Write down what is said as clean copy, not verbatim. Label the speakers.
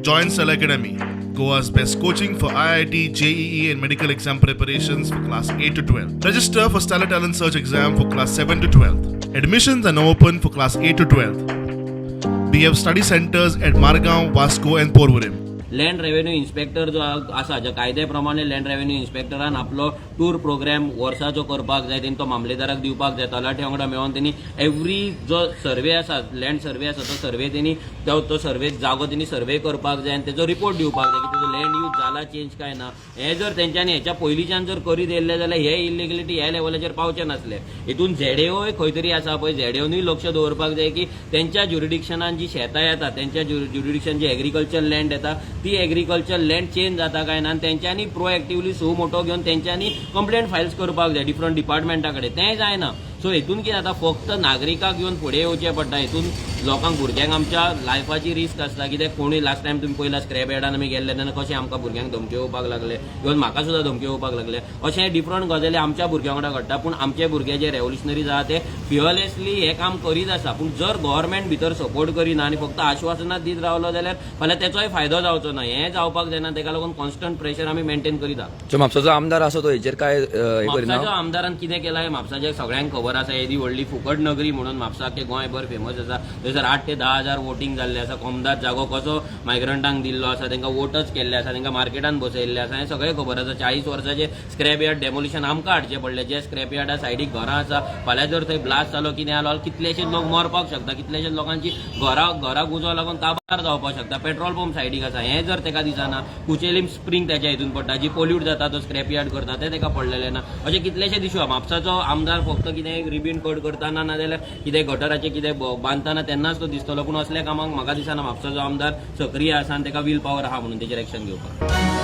Speaker 1: Join Stellar Academy, Goa's best coaching for IIT, JEE, and medical exam preparations for class 8 to 12. Register for Stellar Talent Search exam for class 7 to 12. Admissions are now open for class 8 to 12. We have study centers at Margao, Vasco, and Porvorim.
Speaker 2: Land revenue inspector जो आसा, ज्या कायद्या प्रमाणे land revenue इन्स्पेक्टरान आपलो tour programme वर्साचो करपाक जाय, तेणी तो मामलेदाराक दिवपाक जाय. तलाठी वांगडा मेळोन तेणी एवरी जो सर्वे आसा, लँड सर्वे आसा, तो सर्वे तेणी तो सर्वे जागो तेणी सर्वे करपाक जाय आनी तेजो रिपोर्ट दिवपाक जाय की तेजो लँड यूज जाला चेंज काय ना. हे जर तेंच्यांनी हेच्या पयलींच्यान जर करीत येयल्ले जाल्यार हे इलिगलिटी ह्या लेवलाचेर पावचे नासले. हितून झेडेओय खंय तरी आसा पळय, झेडेओनूय लक्ष दवरपाक जाय की तेंच्या ज्युरिडिक्शनान जी शेतां येता, तेंच्या ज्युरिडिक्शन जी एग्रीकल्चर लँड येता, ती एग्रीकल्चर लँड चेंज जाता काय ना आनी तेंच्यांनी प्रोएक्टिवली सो मोटो घेवन तेंच्यांनी कंप्लेंट फायल्स करपाक जाय डिफरंट डिपार्टमेंटा कडेन. तेंय जायना. सो हितून कितें जाता, फक्त नागरिकाक येवन फुडें येवचें पडटा. हितून लोकांक, भुरग्यांक आमच्या लायफाची रिस्क आसता. कित्याक कोणूय लास्ट टायम तुमी पयला, स्क्रॅप यार्डान आमी गेल्ले तेन्ना कशें आमकां भुरग्यांक धमक्यो येवपाक लागले, इवन म्हाका सुद्दां धमक्यो येवपाक लागले. अशें डिफरंट गजाली आमच्या भुरग्यां वांगडा घडटा. पूण आमचे भुरगे जे रेव्होल्युशनरीज आहा, ते फियरलेसली हें काम करीत आसा. पूण जर गव्हर्मेंट भितर सपोर्ट करिना आनी फक्त आश्वासनां दीत रावलो जाल्यार फाल्यां तेचोय फायदो जावचो ना. हें जावपाक जायना. तेका लागून कॉन्स्टंट प्रेशर आमी मेंटेन करीत आहा.
Speaker 3: जो म्हापसाचो आमदार आसा, तो हेचेर काय हें करिना?
Speaker 2: म्हापसाच्या आमदारान कितें केलां हें म्हापसाच्या सगळ्यांक खबर आसा. येदी व्हडली फुकट नगरी म्हणून म्हापसा अख्खे गोंयभर फेमस आसा. थंयसर 8 ते 10 हजार वोटींग जाल्लें आसा. कोमदाद जागो कसो मायग्रंटांक दिल्लो आसा, तांकां वोटच केल्ले आसा, तांकां मार्केटान बसयल्ले आसा, हें सगळें खबर आसा. 40 वर्साचे स्क्रॅप यार्ड डेमोलिशन आमकां हाडचें पडलें. जे स्क्रॅप यार्डा सायडीक घरां आसा, फाल्यां जर थंय ब्लास्ट जालो, कितें जालो जाल्यार कितलेशेच लोक मरपाक शकता, कितलेशेच लोकांची घरां घरां उजो लागून काबार जावपाक शकता. पेट्रोल पंप सायडीक आसा, हें जर ताका दिसना. कुचेलीम स्प्रींग त्याच्या हितून पडटा, जी पोल्यूट जाता, तो स्क्रॅप यार्ड करता, ते ताका पडलेलें ना. अशे कितलेशे इशू आहा. म्हापसाचो आमदार फक्त कितें रिबीन कट करतना, नाजाल्यार कितें गटराचें कितें बांदतना तेन्नाच तो दिसतलो. पूण असल्या कामाक म्हाका दिसना म्हापसाचो आमदार सक्रीय आसा आनी ताका will power आहा म्हणून तेचेर एक्शन घेवपाक.